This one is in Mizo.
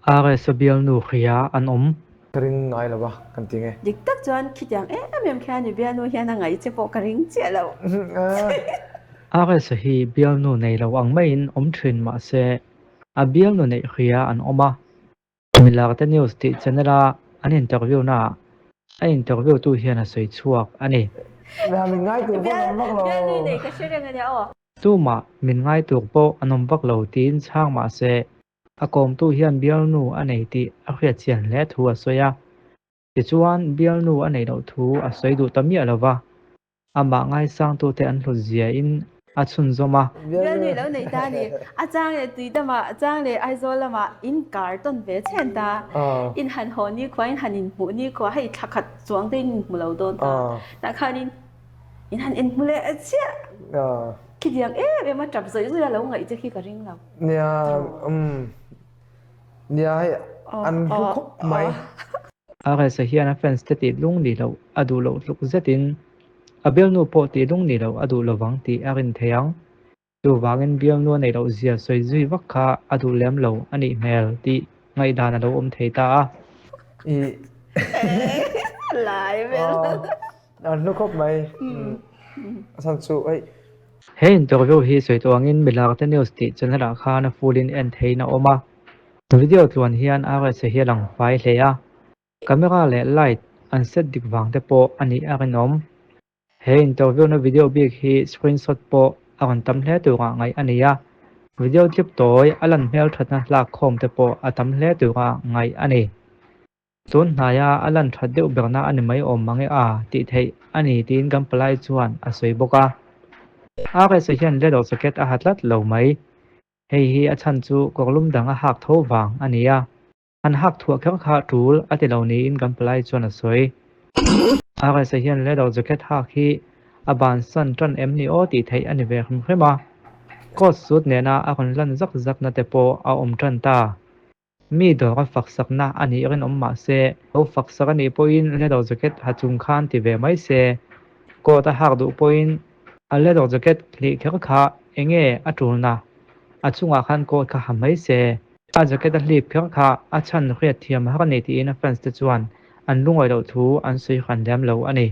RS-a bialnu hria an awm. Ka ring ngai lo a, kan ti nge. Dik tak chuan khitiang em em khian i bialnu hian a ngaih che pawh ka ring chiah lo. RS-a hi bialnu nei lo ang maiin awm thin mah se, a bialnu neih hria an awm a. Milarte News tih channel a an interview naah a interview tu hian a sawi chhuak a ni. Min ngai tur pawh an awm vak lo. Bialnu nei ka hre reng a nia aw. Tumah min ngai tur pawh an awm vak lo tiin chhang mah se, A kawmtu hian bialnu a nei tih a hriat chian hle thu a sawi a. Tichuan, bialnu a neih loh thu a sawi duh ta miah lo va, amah ngaisangtute an hlut ziain a chhunzawm a. Bialnu i lo nei ta a ni. A chang leh Tuidamah, a chang leh Aizawl lamah in kar tawn ve chhen ta. In han haw nikhua, in han inhmuh nikhua, hei thla khat chuang te in inhmu lo dawn ta. Tah khanin in han inhmu leh chiah. Khitiang em em a tap zawih zawih a lo ngaih che khi ka ring lo. Nia umm nia hei an hlu khawp mai. RS-a hian a fans te tih lung ni loh a duh loh tluk zetin a bialnu pawh tih lung ni loh a duh lovang tih a rin thei ang. Chuvangin bialnu a neih loh zia sawi zui vak kha a duh lem lo a nih hmel tih ngaihdan a lo awm thei ta a. Ih Lai vel. An hlu khawp mai. A chhan chu hei. He interview hi sawi tawh angin Milarte News tih channel ah khan a full in en theihin a awm a. Video tluan hian RSA hi a lang fai hle a. Camera leh light an set dik vang te pawh a nih a rinawm. He interview na video bik hi screenshot pawh a rawn tam hle turah ngaih a ni a. Video clip tawi a lan hmel thatna hlak khawm te pawh a tam hle tura ngaih a ni. Tun hnaia a lan that deuh berna a ni mai awm mang e a tih theih a ni tiin kan palai chuan a sawi bawk a. RSA hian leather jacket a ha tlat lo mai. Hei hi a chhan chu kawrlum dang a hak tho vang a ni a. An hak thuah kher kha tul a ti lo niin kan palai chuan a sawi. RSA hian leather jacket hak hi a bansan tan em ni aw tih theih a ni ve hrim hrim a. Coat suit nena a rawn lan zak zakna te pawh a awm tan ta. Mi dawr a faksakna a nih rinawm mah se, lo faksak a nih pawhin leather jacket ha chung khan ti ve mai se. Coat a hak duh pawhin a leather jacket hlih kher kha enge a tulna? A chungah khan coat kha ha mai se. A jacket a hlip kher kha a chhan hriat thiam har a ni tiin a fans te chuan an lungawi loh thu an sawi hran lem lo a ni.